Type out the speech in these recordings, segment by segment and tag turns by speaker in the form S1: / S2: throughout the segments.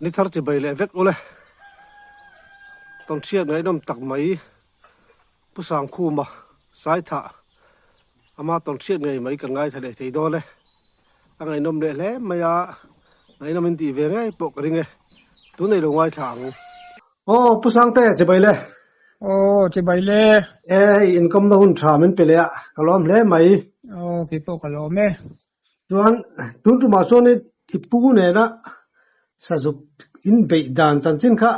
S1: Ni thar chibai leh vek ule. Tawnhriat ngaihnawm tak mai Pu Sangkhuma Saithah ama tawnhriat ngei mai kan ngaithla leh thei dawn e. A ngaihnawm leh hle mai a, ngaihnawm in tih ve ngei pawh ka ring e. Tunei lo ngaithla ang. Aw Pu Sangte chibai le.
S2: Aw chibai le.
S1: E hei inkawmna hun tha min pe leh a, ka lawm hle mai.
S2: Aw keipawh ka lawm e.
S1: Chuan tun tumah chuan i pu nena sazuk inbeih dan chanchin kha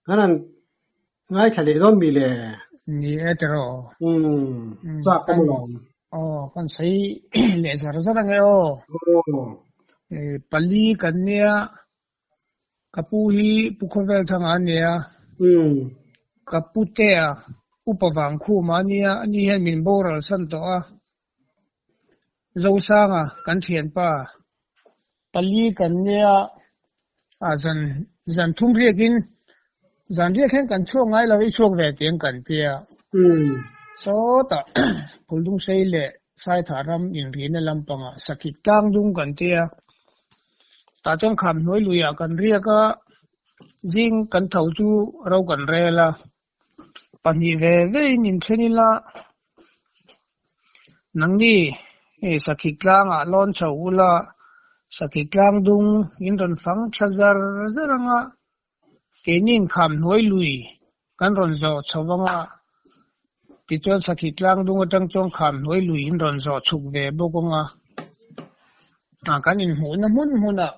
S1: kan han ngaithla leh dawn mi le?
S2: Ni e tiraw.
S1: Umm chak awm alawm.
S2: Aw kan sawi leh zar zar ange aw.
S1: Aw.
S2: Pali kan nia Ka pu hi Pu Khawvel Thanga a nia. Ka pu Tea Upa Vangkhuma a nia, ani hian min boral san tawh a. Zosanga kan thianpa pali kan nia, a zan zan thum riakin zan riak hian kan chhuak ngai lo i chhuak ve tiang kan tia. Sawtah Phuldungsei leh Saithah ram inrina lampangah Sakhi Tlangdung kan tia. Tah chuan kham hnuai luiah kan riak a, zing kan tho chu ro kan rel a, pahnih ve vein inthen ila nangni hei sakhi tlangah lawn chho ula, sakhi tlang dung in rawn fang tha zar zar anga keini inkham hnuai lui kan rawn zawh chho anga tichuan sakhi tlang dung atang chuan kham hnuai lui in rawn zawh chhuk ve bawk anga ah kan inhmuhna hmun hmunah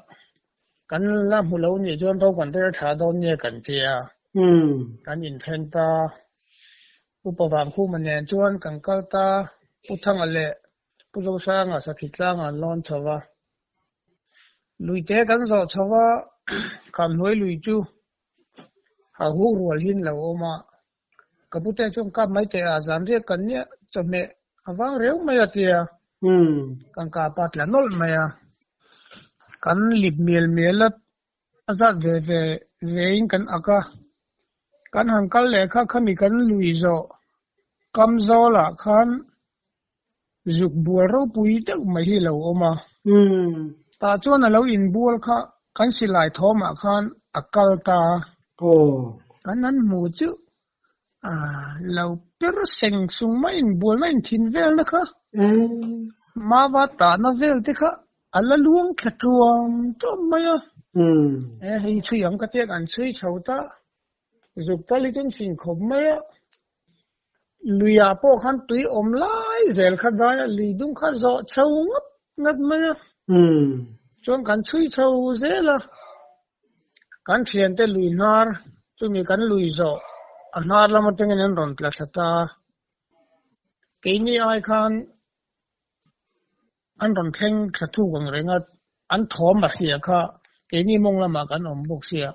S2: kan la hmu lo nih chuan ro kan rel tha dawn nia kan ti a kan inthen ta Upa Vangkhuma nen chuan kan kal ta Pu Thanga leh Pu Zosanga sakhi tlangah an lawn chho va. Luite kan zawh chho a, Khamhnuai lui chu a huk rual hin lo awm a, ka pute chuan kap mai teh a, zan riak kan nia chawhmeh a vang reu mai a tia, kan kap a tla nawlh mai a, kan lip mial mial a, a zat ve ve vein kan ak a, kan han kal leh kha khami kan lui zawh kam zawlah khan Zuk bual ropui deuh mai hi lo awm a. Tah chuan a lo inbual kha kan silai thawmah khan a kal ta a. Kan han hmu chu lo per seng sung mai inbualna inthin velna kha mava tahna vel te kha a la luang thla tuam tuam mai a. E hei chhui ang ka tia kan chhui chho ta. Zuk tal hi chuan fing khawp mai a. Luiah pawh khan tui awm lai zel kha dai a, lui dung kha zawh chho ngawt ngawt mai a. Chuan kan chhui chho zel a, kan thiante lui hnar chumi kan lui zawh a hnar lam atangin an rawn tla thla ta. Keini ai khan an rawn thleng thla thuk ang reng a, an thawm a hria kha keini mawng lamah kan awm bawk sia,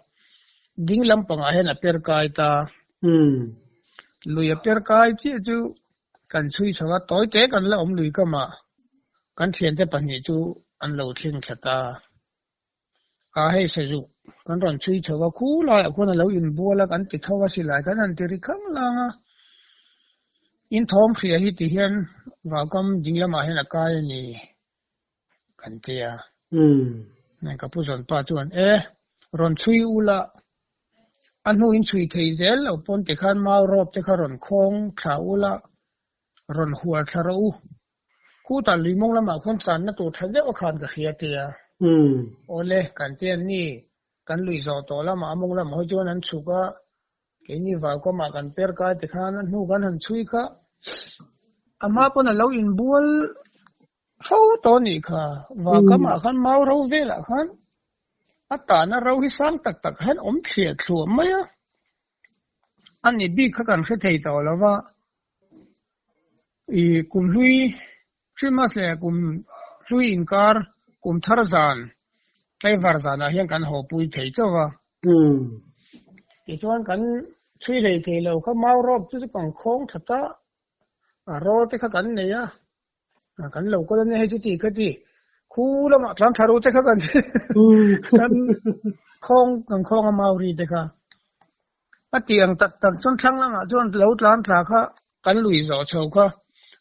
S2: ding lampangah hian a per kai ta. Lui a per kai chiah chu kan chhui chho a, tawi te kan la awm lui kamah kan thiante pahnih chu an lo thleng thla ta. A hei sazuk kan rawn chhui chho a, khu laiah khuan a lo inbual a, kan ti tho a silai kan han ti ri khang lang a, in thawm hria hi ti hian vaukam ding lamah hian a kai a ni kan ti a. Ka pu zawn pa chuan e rawn chhui ula a hnu in chhui thei zel lo pawn tikhan mau rawp te kha rawn khawng thla ula rawn hual thla rawh u. Khutah lui mawng lamah khuan channa tur tha deuh a khan ka hria tia. Awle, kan ti an ni, kan lui zawh tawh lamah a mawng lamah hawi chuan an chhuk a, keini vaukawmah kan per kai ti khan a hnu kan han chhui kha a hma pawn a lo inbual fo tawh a nih kha. Vaukamah khan mau ro velah khan a tahna ro hi sang tak tak hian awm thliah thluah mai a, a ni bik kha kan hre thei tawh lo va. I kum hlui Christmas leh kum hlui inkar kum thar zan tlaivar zanah hian kan haw pui thei chauh va. Tichuan kan chhui hlei thei lo kha mau rawp chu chu kan khawng tha ta a rawl te kha kan nei a kan lo kal a nia hei chu ti kha ti khu lamah tlan thla ru te kha kan kan khawng kan khawng a mau ri te kha. A tih ang tak tak chuan thlang lamah chuan lo tlan thla kha kan lui zawh chho kha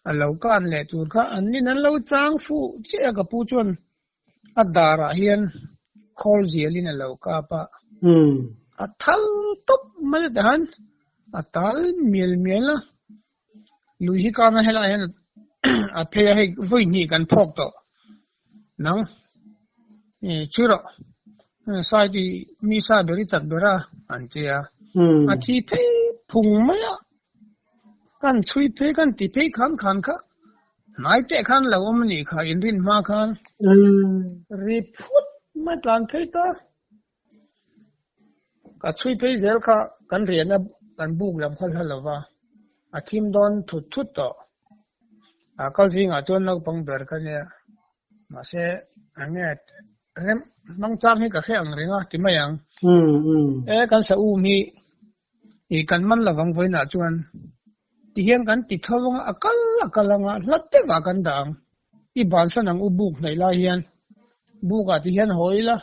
S2: a lo kan leh tur kha an nin an lo chang fuh chiah a ka pu chuan a darah hian Khawl zialin a lo kap a. A thal tawp mai a tihan a tal mial mial a. Lui hi kana helaiah hian a phei a, hei vawi hnih kan phawk tawh nang chhui rawh sai ti mi sa ber i chak ber a an ti a. A thi phei phung mai a, kan chhui phei kan ti phei khan khan kha hnai teh khan lo awm a nih kha inrin hma khan ri phut mai tlan phei ta. Ka chhui phei zel kha kan riahna kan buk lam kha hla lova, a thim dawn thut thut tawh. A kal zingah chuan naupang ber ka nia, mahse eng nge rem hmang chang hi ka hre ang reng a ti mai ang. E kan sa um hi i kan man lovang vawiinah chuan tihian kan ti tho anga a kal a kal anga hla deuhah kan dah ang. I bansan ang u buk hnaih lai hian bukah tihian haw ila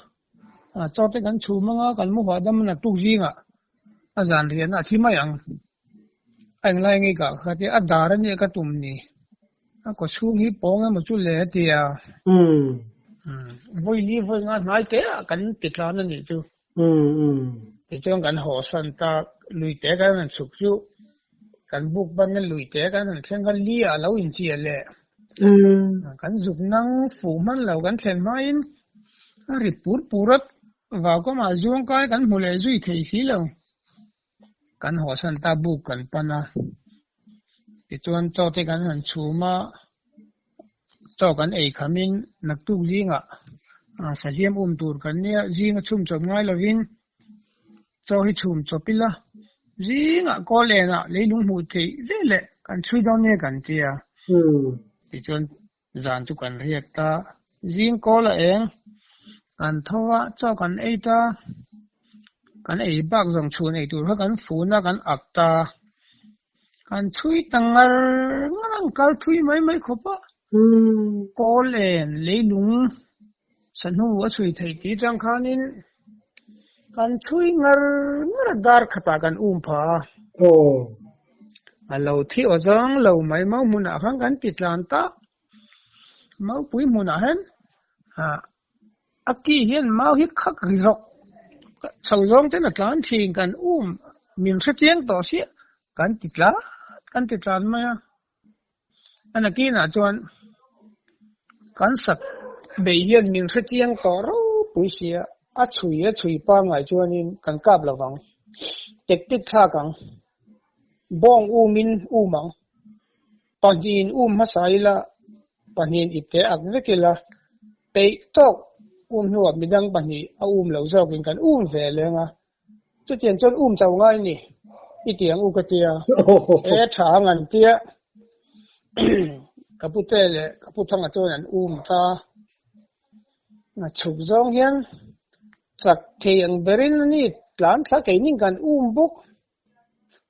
S2: A chaw te kan chhum anga kan mu hahdam a naktuk zingah a zan riahna a thi mai ang. A englai ngei kah kha tia a dar a nia ka tum ni. A kaw chhung hi pawng emaw chu le a ti a. Vawi li vawi nga hnai te ah kan ti tlan a nih chu. Tichuan kan haw san ta lui te kan han chhuk chu kan buk ban a lui te kan han thleng kha li ah a lo inchiah leh. Kan zuk nang fuh hman lo kan thlen hmain a ri pur pur a, vaukamah zuang kai kan hmu leh zui thei si lo. Kan hawhsan ta buk kan pan a, tichuan chaw te kan han chhum a, chaw kan ei khamin naktuk zingah sahliam um tur kan nia, zinga chhum chawp ngai lovin chaw hi chhum chawp ila, zingah kawl enah leilung hmuh theih veleh kan chhui dawn nia kan ti a, tichuan Zan chu kan riak ta. Zing kawl a eng. Kan tho a, chaw kan ei ta. Kan ei bak zawng chhun ei tur kha kan fun a, kan ak ta. Kan chhui ta ngar ngar a, an kal thui mai mai khawp a. Kawl en leilung sahnu a chhui theih tih atang khanin kan chhui ngar ngar a, dar khatah kan um pha a. A lo thi aw zawng lo mai mau hmunah khan kan ti tlan ta. Maupui hmunah hian a ki hian mau hi khak ri rawk chho zawng ten a tlan thin kan um min hrechiang tawh siah kan ti tlan kan ti tlan mai a. A nakinah chuan kan sak beih hian min hrechiang tawh ropui sia, a chhui a chhui pangngai chuanin kan kap lo vang. Tactic thlak ang. Bawng umin um ang. Pahnihin um hmasa ila, pahnihin ipte ak vek ila, peih tawk um hnuah midang pahnih a um lo zawkin kan um ve leng a. Chutiang chuan um chau ngai ni i ti ang u ka tia. E tha ang an tia. Ka pute leh ka pu thanga chuan an um ta. A chhuk zawng hian chak thei ang berin a ni tlan thla keinin kan um bawk.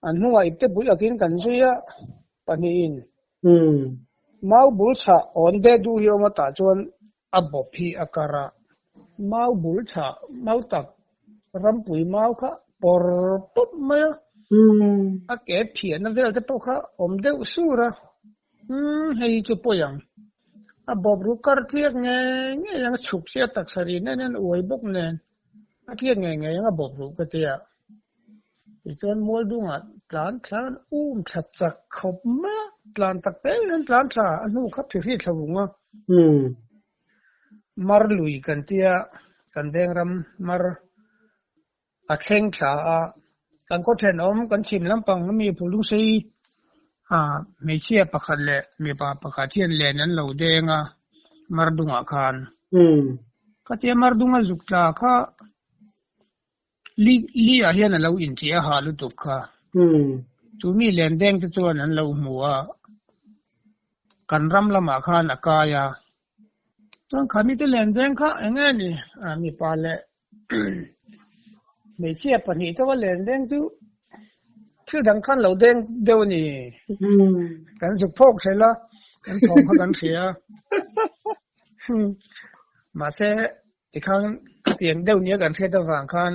S2: An hnungah ipte pui akin kan zui a pahnihin. Mau bul chhah awn ve duh hi awm a tah chuan a bawp hi a kar a. Mau bul chhah mau tak rampui mau kha pawr pawp mai a. A ke phiahna vel te pawh kha awm deuh sur a. Umm hei hi chu pawi ang. A bawp ru kar tliak ngei ngei ang a chhuk sia taksa ri nen hian uai bawk nen a tliak ngei ngei ang a bawp ru ka tia. Tichuan Mualdungah tlan thlan um thla chak khawp mai a, tlan tak te hian tlan thla a hnu kha phihri thla vung a. Mar lui kan tia kan veng ram mar a thleng thla a, kan khaw thenawm kan chhim lampang ami Phulungsei hmeichhia pakhat leh mipa pakhat hian len an lo deng a Mardungah khan. Khatia Mardunga zuk tla kha Li li ah hian a lo inchih a hah lutuk kha. Chu mi len deng te chuan an lo hmu a, kan ram lamah khan a kai a. Chuan kha mite len deng kha eng nge ni? Mipa leh hmeichhia pahnih chauha len deng chu thil dang khan lo deng deuh a ni. Kan zuk phawk hrel a, kan thawm kha kan hria a. Mahse Tikhan khatiang deuh nia kan hriat avang khan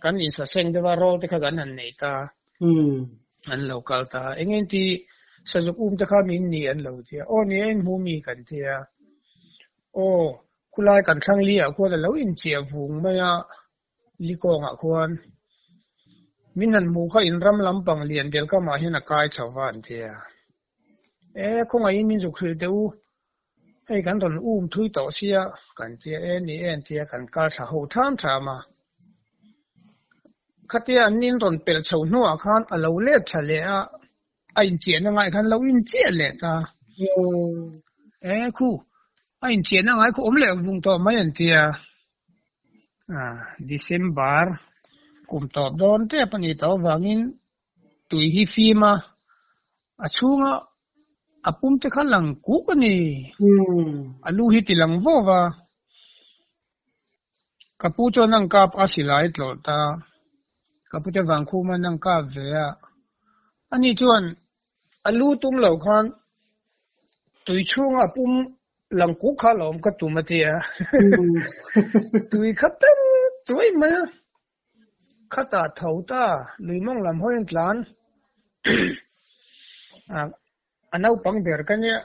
S2: kan insaseng deuh a, roll te kha kan han nei ta, an lo kal ta. Eng eng ti sazuk um te kha min ni an lo ti a, aw ni a inhmu mi kan ti a, aw. Khulai kan thlang li ah khuan a lo inchiah vung mai a, li kawngah khuan min han hmuh kha in ram lampang lian del kamah hian a kai chho va an ti a. E khawngaihin min zuk hrilh teh u, hei kan rawn um thui tawh sia kan tia e ni e an tia kan kal thla ho tham tham a. Khatia an nin rawn pelh chho hnuah khan a lo let thla leh a, a inchiahna ngai khan lo inchiah leh ta. E khu, a inchiahna ngai khu awm leh vung tawh mai an tia. December kum tawp dawn tep a nih tawh avangin tui hi fim a, a chhunga a pum te kha lang kuk a ni. A lu hi ti lang vawv a. Ka pu chuan an kap a silai tlawh ta. Ka pute vangkhum an an kap ve a. Ani chuan a lu tum lo khan tui chhunga a pum lang kuk kha lawm ka tum a ti a. Tui kha tam tuai mai a. Khatah tho ta lui mawng lam hawi an tlan. A naupang ber ka nia.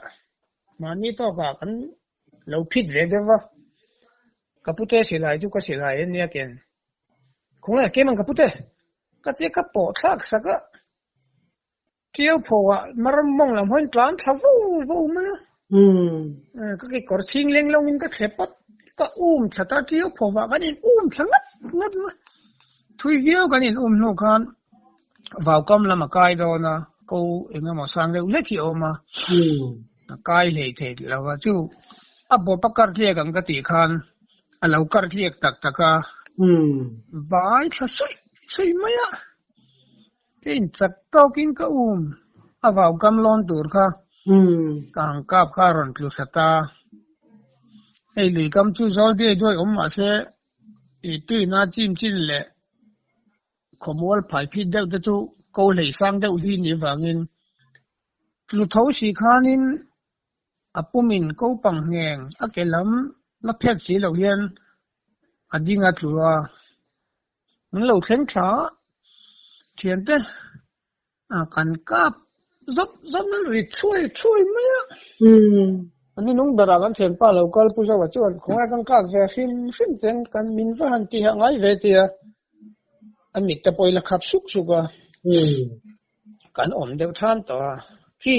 S2: Mahni tawkah kan lo phit ve deuh va. Ka pute silai chu ka silai a nia ken. Khawnge keimah ka pute ka tia ka pawh thlak sak a. Ṭiau phawah mar mawng lam hawiin tlan thla vo vo mai a. Ka kekawr chhing leng lawngin ka thlep a, ka um thla ta ṭiau phawah kan in um thla ngat ngat mai. Thui viau kan in um hnu khan vaukam lam a kai dawn a, ko eng emaw sang deuh hlek hi a awm a, a kai hlei thei lo a, chu a bawp a kar tliak ang ka tih khan a lo kar tliak tak tak a, bai thla suih suih mai a. Ka inchak tawkin ka um a vaukam lawn tur kha ka ang kap kha a rawn tlu thla ta. Hei luikam chu zawl diai duai awm mah se i tuina chim chin leh khawmual phai phit deuh te chu ko hlei sang deuh hi ni vangin tlu tho si khanin a pumin ko pang ngheng a ke lam la phet si lo hian a ding a tlu a. An lo thleng thla a, thiante kan kap zawt zawt mai ri chhuai chhuai mai a. An ni nung berah kan thianpa lo kal pu Zoa chuan khawngaih kan kap ve hrim hrim ten kan min va han ti hah ngai ve tia a mit te pawh i la khap suk suk a. Kan awm deuh than tawh a, khi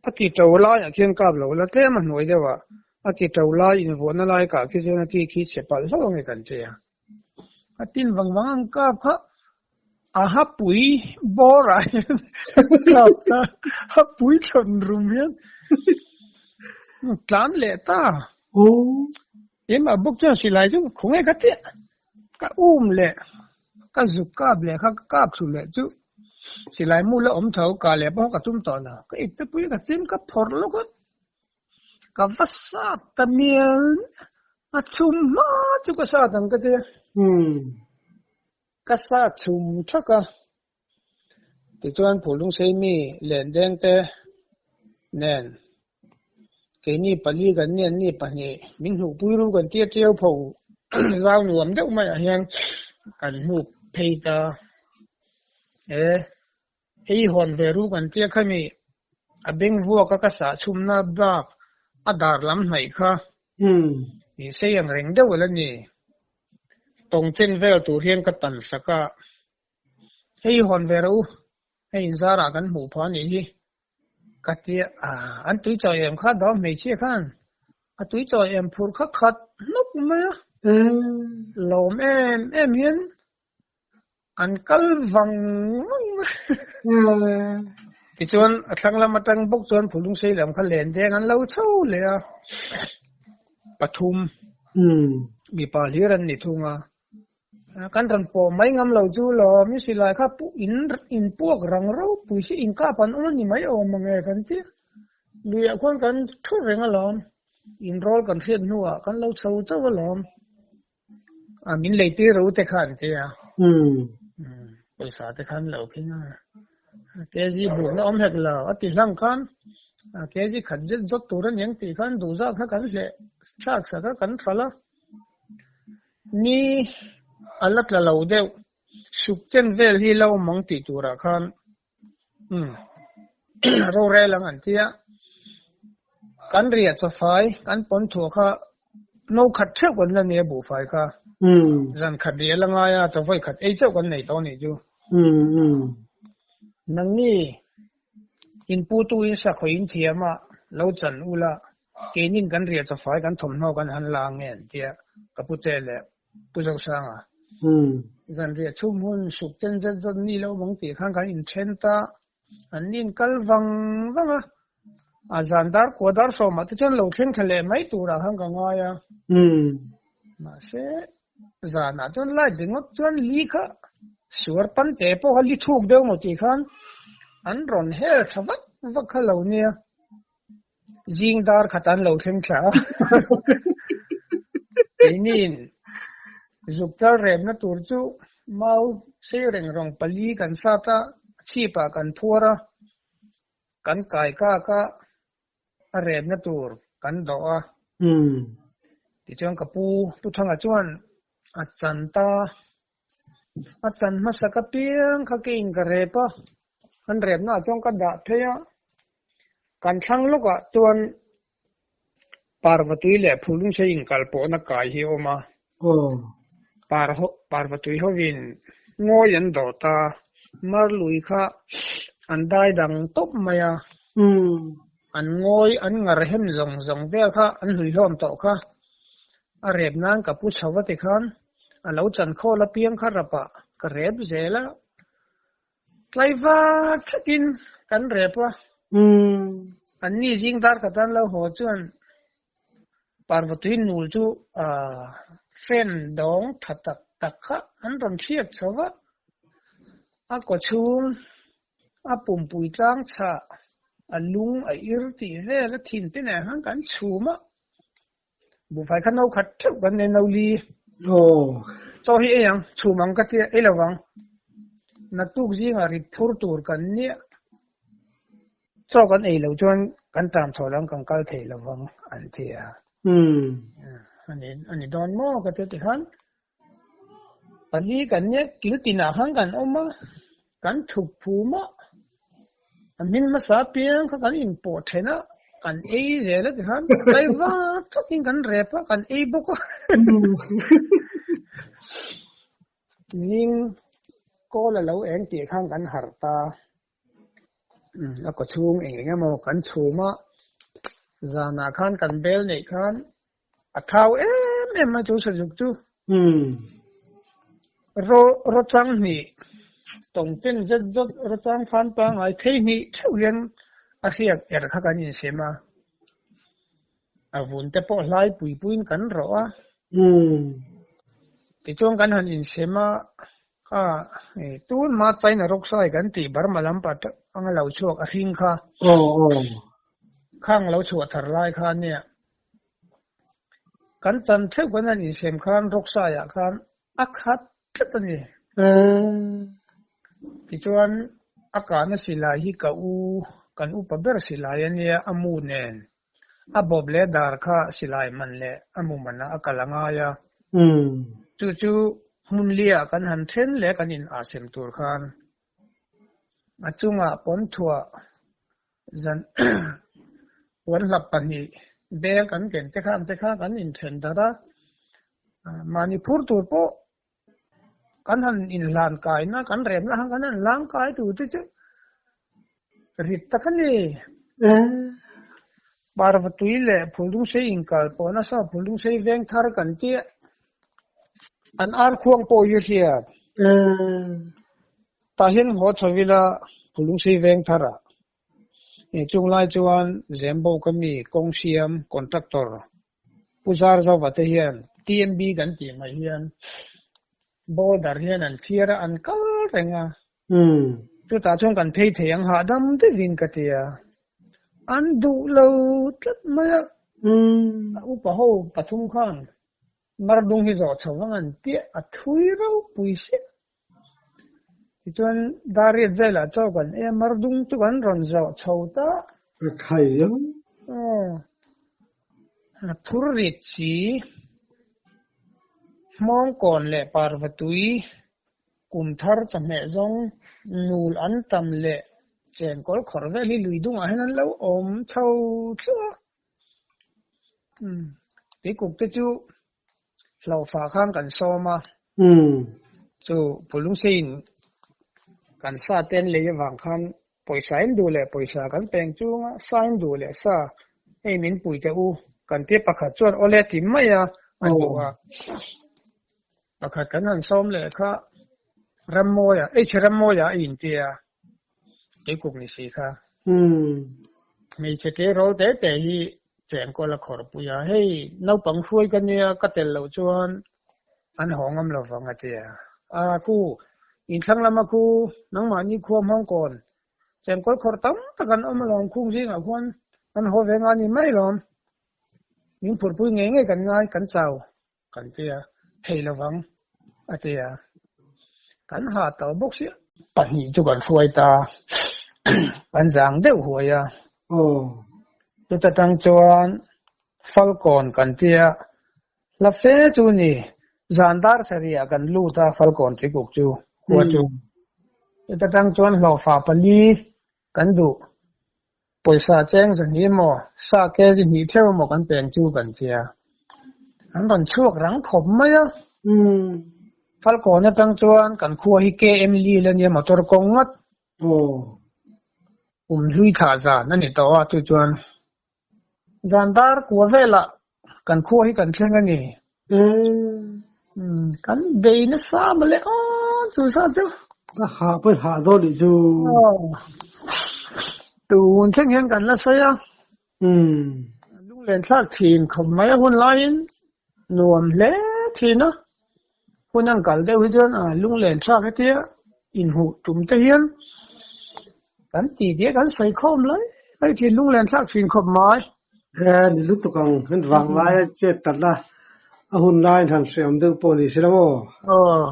S2: a ki to laiah khian kap lo la tlem a hnuai deuh a, a ki to lai invuahna lai kah khi chuan a ki khi chhe palh hlauh ange kan ti a. A tin vang vang ang kap kha a hapui bawr ah hian kap ta hapui thlawn rum hian tlan leh ta. Keimah bawk chuan silai chu khawnge ka tia ka um leh ka zuk kap leh kha ka kap thlu leh chu silai mu la awm tho kah leh pawh ka tum tawh lo ka ipte pui ka chim ka phawrh lawk a. Ka va sat ta mial a chhum hma chu ka sat ang ka tia. Ka sat chhum thak a, tichuan Phulungsei mi Lendeng te nen keini pali kan ni an ni pahnih min hnuhpui ru kan tia ṭiau pho zau nuam deuh maiah hian kan hnuk phei ta e. Hei hawn ve ru kan tia khami a beng vuak a ka sah chhumna bak a dar lam hnaih kha ih sei ang reng deuh ala ni. Tawng chen vel tur hian ka tan sak a, hei hawn ve rawh u, hei inzarah kan hmuh phah anih hi ka tia a, an tui chawi em kha dawm hmeichhia khan a tui chawi em phur kha khat hnawk mai a, lawm em em hian An kal vang vang mai. Tichuan a thlang lam atang bawk chuan Phulungsei lam kha len deng an lo chho leh a, pathum mipa hlir an ni thung a. Kan rawn pawh mai ngam lo chu lawm i silai kha in in puak rang ropui si inkap an awm a ni mai awm ang e kan ti a. Luiah khuan kan thu reng alawm, inrawl kan hriat hnuah kan lo chho chauh alawm. A min lei tir ro te kha an ti a. Pawisa te khan lo khing a. KG bukna awm hek lo. A ti hlang khan KG khat zet zawt tur a niang tih khan duh zat kha kan hleh thlak sak a kan thalh a. Ni a la tla lo deuh. Suk chen vel hi la awm ang tih turah khan rorel ang an ti a. Kan riah chawfai kan pawn thuah kha. No khat theuh kan la nei a buhfai kha. Zan khat rih a la ngai a, chawvawi khat ei chauh kan nei tawh a nih chu. Nangni inputu in sakhaw in thiam a, lo chan ula, keinin kan riah chawfai kan thawmhnaw kan han la ang e an tia, ka pute leh Pu Zosanga. Zan riah chhum hun suk chen zet zawt ni lo bawng tih khan kan inthen ta. An nin kal vang vang a, a zan dar kua dar sawmah te chuan lo thleng thla leh mai turah khan ka ngai a. Mahse, zanah chuan light ringawt chuan li kha suar pan te pawh kha li thuk deuh maw tih khan an rawn hel thla vak vak kha lo nia. Zing dar khat an lo thleng thla a. Keiniin zuk tlal remna tur chu mau sei reng rawng pali kan sat a, a chhipah kan phuar a, kan kai kak a, a remna tur kan dawh a. Tichuan ka pu Pu Thanga chuan a chan ta, a chan hmasa ka piang kha keiin ka rep a, an repnaah chuan ka dah phei a, kan thlang lawkah chuan Parvatui leh Phulungsei inkalpawhna kai hi a awm a. Par Parvatui hovin ngawi an dawt a, Marlui kha an dai dang tawp mai a. An ngawi an ngar hem zawng zawng vel kha an hlui hlawm tawh kha. A rep nan ka pu chho va tikhan a lo chan khawl apiang kha rapah ka rep zel a. Tlaivar thakin kan rep a. An ni zing dar khat an lo haw chuan Parvatui nul chu fan dawng tha tak tak kha an rawn hriat chho va. A kawchhung a pumpui tlang chhah a lung a ir tih vel a thin te nen khan kan chhum a. Buhfai kha no khat theuh kan nei no li. Chaw hi ei ang, chhum ang ka tia, ei lo vang. Naktuk zingah rit phur tur kan nia. Chaw kan ei loh chuan kan tram chho lam kan kal thei lo vang an ti a. Ani ani dawn maw ka tia tikhan pali kan nia kil tinah khan kan awm a, kan thup phum a. A hmin hmasa apiang kha kan inpawh then a, kan ei zel a tikhan tlai var thakin kan rep a, kan ei bawk a. Zing kawl a lo eng tih khan kan harh ta. A kawchhung eng eng emaw kan chhum a, zanah khan kan bel neih khan A thau em em mai chu sazuk chu. Ro ro chang hnih tawng chen zet zawt ro chang fan pangngai thei hnih theuh hian a hriak er kha kan insem a. A vun te pawh hlai pui puiin kan rawh a. Tichuan kan han insem a, kha tun hma China rawksai kan tih Burma lampa anga lo chhuak a hring kha. Khang lo chhuah thar lai kha nia. Kan chan theuh kan han insem khan rawksaiah khan a khat tlat a ni. Tichuan a kahna silai hi ka u, kan upa ber silai a nia, a mu nen a bawp leh dar kha silai man leh a mu manah a kal a ngai a. Chu chu hmun liah kan han then leh kan in ah sem tur khan a chungah pawnthuah Zan puan hlap pahnih bel kan ken te kha ang te kha kan inthen darh a, mahni phur tur pawh kan han inhlan kaina kan remna khan kan han lang kai tur te chu rit tak a ni. Parvatui leh Phuldungsei inkal pawh nasa Phuldungsei veng thar kan tia an ar khuang pawh hi hriat. Tah hian haw chho ila Phulungsei veng tharah chung lai chuan Zembo ka mi kawng siam contractor Pu Zarzova te hian TMB kan tih mai hian boulder hian an thliar a an kal reng a. Chutah chuan kan phei thei ang hahdam deuhin ka ti a. An duh lo tlat mai a. A upa ho pathum khan Mardung hi zawh chho vang an tia a thui ropui sia. Tichuan Dariat velah chaw kan ei a, Mardung chu kan rawn zawh chho ta.
S1: A khai ang.
S2: Aw. A phur rit si. Hmawngkawn leh Parvatui kum thar chawhmeh zawng nul an tam leh chenkawl khawrh vel hi lui dungah hian an lo awm chho thluah a. Tuikuk te chu hlauhfah khan kan sawm a. Chu Pulungseiin kan sa te an lei avang khan pawisa in duh leh pawisa kan peng chung a, sa in duh leh sa hei min pui teh u kan tia pakhat chuan awle ti mai a a duh a. Pakhat kan han sawm leh kha Rammawia, H Rammawia a intia Tuikuk ni si kha. Hmeichhe tleirawl te te hi chengkawl a khawrhpui a, hei naupang hruai ka nia ka tel loh chuan an haw ngam lo vang a ti a. A khu inthlang lama khu nangmahni khua hmawngkawn chengkawl khawrh tam tak an awm alawm khung zingah khuan an haw ve nga ni mai alawm. Min phurhpui ngei ngei kan ngai kan chau. Kan ti a, thei lovang a ti a, kan ha tawh bawk sia. Pahnih chu kan hruai ta, kan zang deuh huai a. Chuta tang chuan Falkawn kan ti a, hla fe chu ni, zan dar sarihah kan lut a Falkawn tuikuk chu, khua chu. Chuta tang chuan hlawhfa pali kan duh. Pawisa cheng zahnih emaw, sa kg hnih theuh emaw kan peng chu kan tia. An rawn chhuak rang khawp mai a. Falkawn atang chuan kan khua hi KM Lil ania motor kawng ngat. Kum hlui thlah zan a ni tawh a chu chuan zan dar kua velah kan khua hi kan thleng a ni. Kan bei nasa mawle aw chu sa chu.
S1: Ka hah pawh hah dawn nih chu.
S2: Tun thleng hian kan la sawi a. Lunglen thlak thin khawp mai a hun laiin nuam hle thin a. Hun an kal deuh hi chuan lunglen thlak hetia inhmuh tum te hian kan tih tih a kan sawi khawm lai lai thin lunglen thlak thin khawp mai.
S1: He ni lutuk ang hen vang laia chet tat la a hun laiin han hreawm deuh pawh ni se lo aw.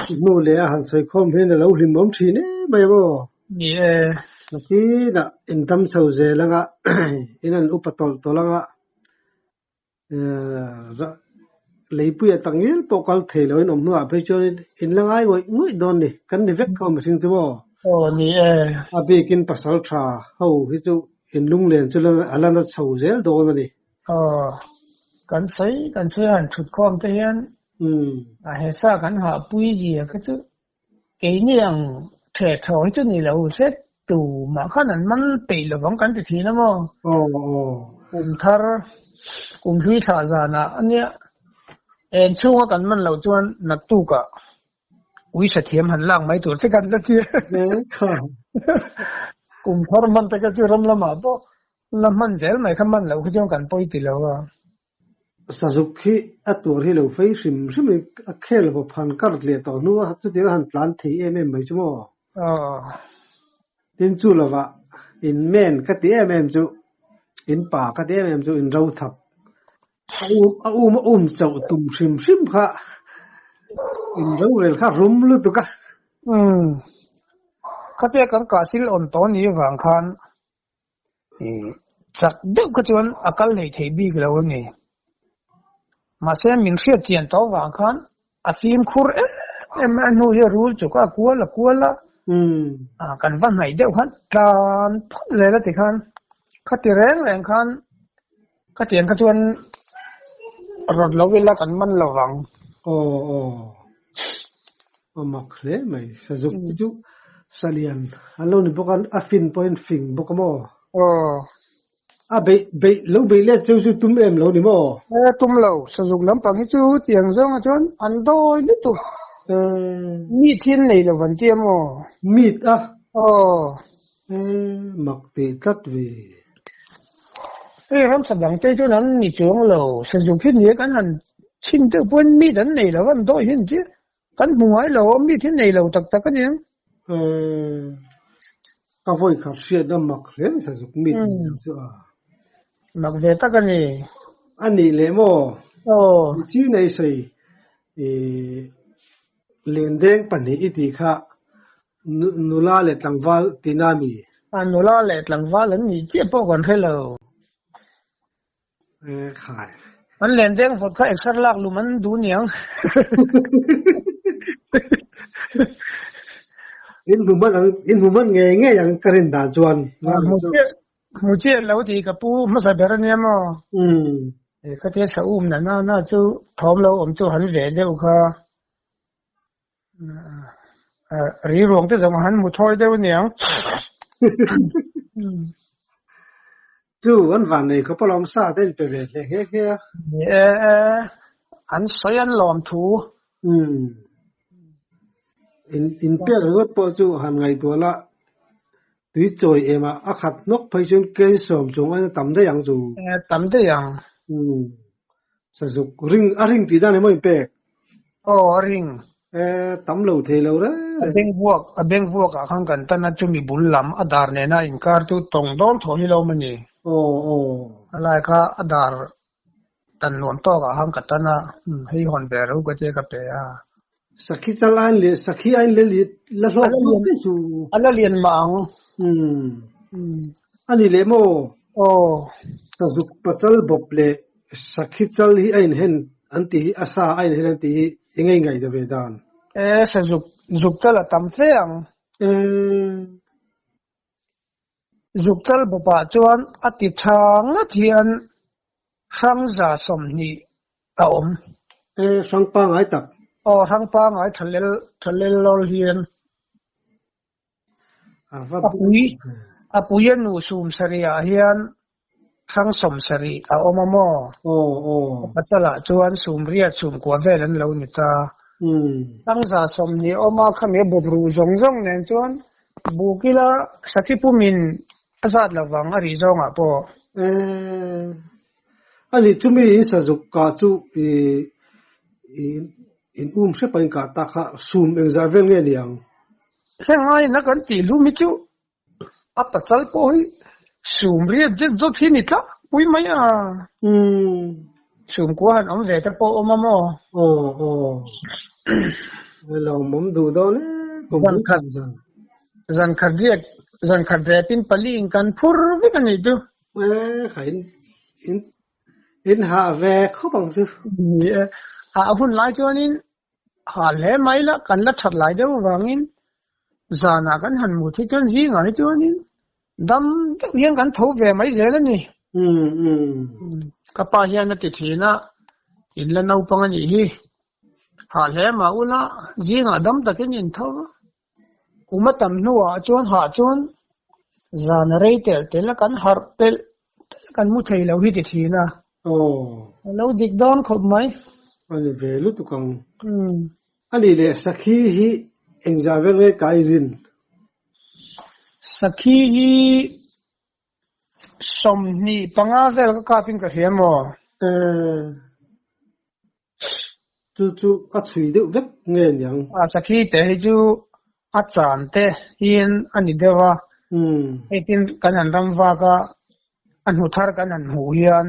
S1: Hnu leh a han sawi khawm hian a lo hlim awm thin em mai ang aw.
S2: Ni e.
S1: Nakinah in dam chho zel anga in an upa tawlh tawlh anga Leipuia tak ngial pawh kal thei lo in awm hnuah phei chuan in la ngai ngawih ngawih dawn ni, kan ni vek tho mihring chu maw?
S2: Aw ni e.
S1: A bikin pasal tha ho hi chu in lunglen chu a la na chho zel dawn a ni.
S2: Aw, kan sawi kan sawi han thut khawm te hian a he sa kan hahpui zia kha chu Keini ang theh thaw hi chu ni lo se tumah khan an man peih lovang kan ti thin a maw?
S1: Aw aw.
S2: Kum thar, kum hlui thlah zanah a nia en chhunga kan man loh chuan naktukah uisa thiam han lak mai tur che kan la ti a. Kum thar hman te kha chu ram lamah pawh la hman zel mai kha man loh kha chuan kan pawi ti lo a.
S1: Sazuk hi a tuar hi lo fei hrim hrim in a khel bawp han kar leh tawh hnu a, chutiang a han tlan thei em em mai chu maw? Tin chu lovah in men ka ti em em chu, in pa ka ti em em chu in ro thap a um a um a um chauh tum hrim hrim kha in rorel kha rum lutuk a.
S2: Umm. Khatia kan kahsil awn tawh ni vang khan Chak deuh kha chuan a kal hlei thei bik lo a ni. Mahse min hriat chian tawh vang khan a fimkhur em em a hnu hi rul chu kha a kual a kual a, kan va hnaih deuh khan tlan phawt zel a ti khan khati reng reng khan khatiang kha chuan rawt lo ila kan man lo vang.
S1: Aw aw a mak hle mai sazuk te chu salian an lo ni bawk a a fin pawhin fing bawk a maw?
S2: Aw.
S1: A beih beih lo beih let cheu chu tum em lo ni maw?
S2: E tum lo sazuk lampang hi chu tiang zawnga chuan an dawi lutuk. Mi thil nei lo an tia maw?
S1: Meat a?
S2: Aw.
S1: E mak tih tlat ve.
S2: Hei ramsa dang te chuan an ni chuang lo, sazuk hi nia kan han chhin deuh pawhin meat an nei lo an dawi hi an tia kan hmu ngai lo a, meat hi nei lo tak tak a nia.
S1: E ka vawi khat hriat a mak hle mai sazuk meat nei lo chu a.
S2: Mak ve tak a ni.
S1: A nih leh maw?
S2: Aw.
S1: Chi nei sawi i lendeng pahnih i tih kha Nula leh tlangval tina mi?
S2: A nula leh tlangval an nih chiah pawh kan hre lo.
S1: E khai.
S2: An len deng vawt kha exer lak lum an duh niang.
S1: In hmu man ang, in hmu man ngei ngei ang ka rin dan chuan.
S2: Hmu chiah, hmu chiah lo tih ka pu hmasa ber ania maw?
S1: Umm.
S2: Khatia sa um na na na chu thawm lo awm chu han ve deuh kha. Ri ruang te zawng han hmu thawi deuh aniang.
S1: Chu an van nei khawp alawm sa te in pe ve hle nghe nghe a.
S2: Ni e, an sawi an lawm thu.
S1: Umm. In in pek ringawt pawh chu han ngaihtuah la, tui chawi em ah a khat hnawk phei chuan ken sawm chuang aina tam daih ang chu.
S2: Tam daih ang.
S1: Umm. Sazuk ring a ring tih dan emaw in pek?
S2: Aw a ring.
S1: E tam lo thei lo reng
S2: A
S1: reng.
S2: beng vuak a beng vuak ah khan kan tan a chumi bul lam a dar nena inkar chu tawng dawn thaw hi lo maw ni?
S1: Aw aw.
S2: A lai kha a dar tan nuam tawk ah khan ka tan a hei hawn ve ro ka tia ka pe a.
S1: Sakhi chal ain leh sakhi ain leh la hlawk zawk te chu.
S2: A la lian mah ang.
S1: Umm. A ni leh maw?
S2: Aw.
S1: Sazuk pachal bawp leh sakhi chal hi a inhen an tih hi a sa a inhen an tih hi eng nge ngaih ta ve dan?
S2: E, sazuk zuk chal a tam fe ang.
S1: E.
S2: Zuk chal bawpah chuan a ti tha ngat hian hrangza 20 a awm.
S1: E, hrang pangai tak.
S2: Aw, hrang pangai tha lel tha lel lawl hian.
S1: A va
S2: A pui a pui a nu sum sarihah hian hrang 70 a awm a maw?
S1: Aw aw.
S2: A chalah chuan sum riat sum kua vel an lo ni ta.
S1: Umm.
S2: Hrang za 20 a awm a, khami a bawp ruh zawng zawng nen chuan buk ila sakhi pumin a zat lovang a rih zawngah pawh.
S1: E, ani chumi in sazuk kah chu i in um hrep a in kah tak kha sum engzah vel nge ni ang?
S2: Heng aiin a kan tih hlum hi chu a pachal pawh hi sum riat zet zawt hi ni tlangpui mai a.
S1: Umm.
S2: Sum kua han awm ve te pawh awm a maw?
S1: Aw aw. Lawmawm duh dawn e kum
S2: Zan khat
S1: zan.
S2: Zan khat riat zan khat repin pali in kan phur vek a nih chu.
S1: E kha in in in hah ve khawp ang chu.
S2: Ni e. A hun lai chuanin hah hle mai la kan la that lai deuh avangin zanah kan han mut hi chuan zingah hi chuanin dam deuh hian kan tho ve mai zel a ni.
S1: Umm umm.
S2: Ka pa hian a ti thin a, in la naupang a nih hi. Hah hle mah ula zingah dam takin in tho a. Kum a tam hnuah chuan hah chuan zan a rei telh telh a, kan harh telh telh a, kan mu thei lo hi ti thin a.
S1: Aw.
S2: A lo dik dawn khawp mai.
S1: A ni ve lutuk ang. A nih leh Sakhi hi engzah vel nge ka i rin?
S2: Sakhi hi 25 vel ka kap in ka hria maw?
S1: Eh, chu chu a chhui deuh vek nge niang?
S2: A sakhi te hi chu a chan te hian a ni deuh a.
S1: Umm.
S2: Hei tin kan han ram vak a, a hnu thar kan han hmuh hian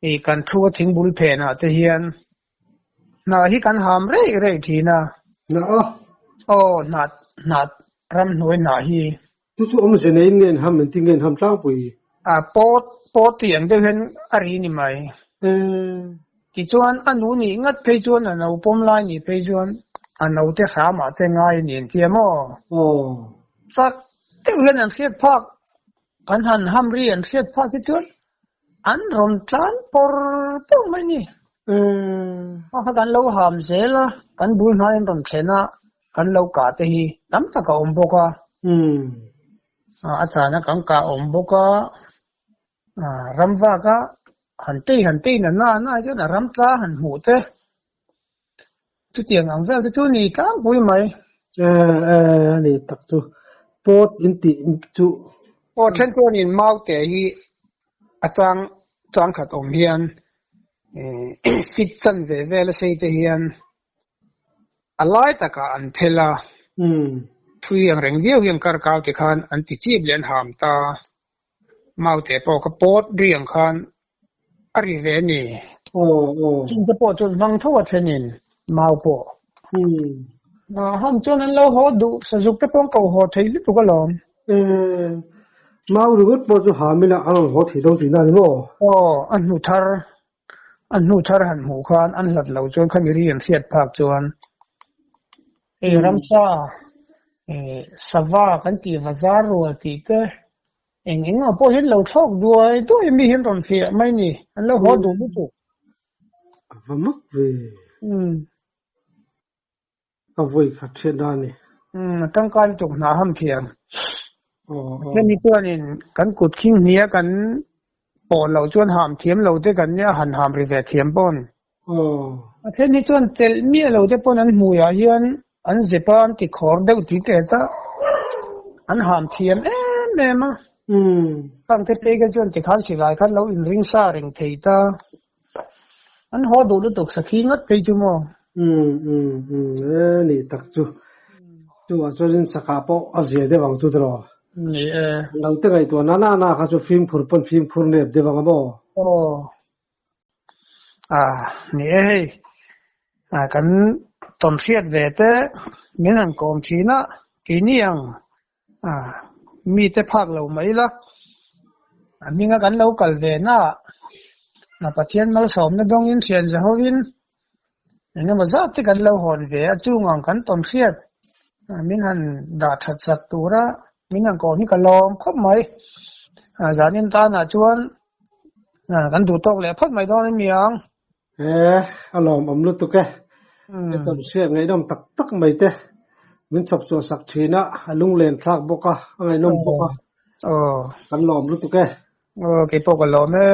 S2: ih kan thu a thingbul phenah te hian Hnah hi kan ham reih reih thin a.
S1: Hnah a?
S2: Aw, hnah, hnah, ramhnuai hnah hi.
S1: Chu chu awmze neiin nge in ham, engtin nge in ham tlangpui?
S2: A, pawt, pawt tih ang deuh hian a ri ni mai.
S1: E.
S2: Tichuan, a nu nih ngat phei chuan, a no pawm lai nih phei chuan, a note hramah te ngai a ni an ti a maw?
S1: Aw.
S2: Chak deuh hian an hriat phak, kan han ham ri an hriat phak hi chuan An rawn tlan pawr pawr mai ni. A kha kan lo ham zel a, kan bul hnai an rawn thlen a, kan lo kah te hi tam tak a awm bawk a. A chana kan kah a awm bawk a, ram vak a han tei han tei na na na chuan a ram tla han hmuh te chutiang ang vel te chu ni tlangpui mai.
S1: E e a ni tak chu pawt in tih chu.
S2: Aw then chuanin mau te hi a chang chang khat awm hian fit chan ve vel a sei te hian a lai takah an phel a, thui ang reng viau hian kar kau te khan an ti chip leh an ham ta, mau te pawh kha pawt ri ang khan A ri ve a ni.
S1: Aw aw.
S2: Chung te pawh chuan hmang tho a thenin mau pawh.
S1: Umm.
S2: Ham chuan an lo haw duh, sazuk te pawh an ko haw thei lutuk alawm.
S1: Ee, mau ringawt pawh chu ham ila an rawn haw thei dawn tihna a ni maw?
S2: Aw, a hnu thar, a hnu thar han hmuh khan an hlat lo chuan khami ri an hriat phak chuan hei ramsa, sava kan tih vazar rual tih te. Eng eng ah pawh hian lo thlawk duai duai mi hian rawn fiah mai ni. An lo haw duh lutuk.
S1: A va mak ve. Ka vawi khat hriat na a ni.
S2: A tangkai lutuk hna ham thiam. Hemi chuanin kan kut khing hnia kan pawh loh chuan ham thiam lo te kan nia han ham ri ve thiam pawn. A then hi chuan telh miah lo te pawn an hmuiah hian an zep a an ti khawr deuh ti tet a, an ham thiam em em a. Khang te phei kha chuan tikhan silai khan lo inring sa reng thei ta. An haw duh lutuk sakhi ngat phei chu maw?
S1: Umm umm umm e ni tak chu. Chuvah chuanin sakah pawh a zia deuh ang chu tiraw?
S2: Ni e.
S1: Lo te ngaihtuah na na na kha chu fimkhur pawn fimkhur nep deuh ang a maw?
S2: Aw. Ah ni e hei. Ah kan tawnhriat ve te min han kawm thin a keini ang Ah mite phak lo mai la, a hminga kan lo kal ve na ah Pathian malsawmna dawngin thian Jehovin engemaw zat te kan lo hawn ve a, chung ang kan tawn hriat min han dah that sak tura min han kawm hi ka lawm khawp mai. Zanin tanah chuan kan duh tawk leh phawt mai dawn a ni ang.
S1: He a lawmawm lutuk e. He tawn hriat ngaihnawm tak tak mai te min chhawp chhuah sak thin a, a lunglen thlak bawk a, a ngaihnawm bawk a. Kan lawm lutuk e.
S2: Aw keipawh ka lawm e.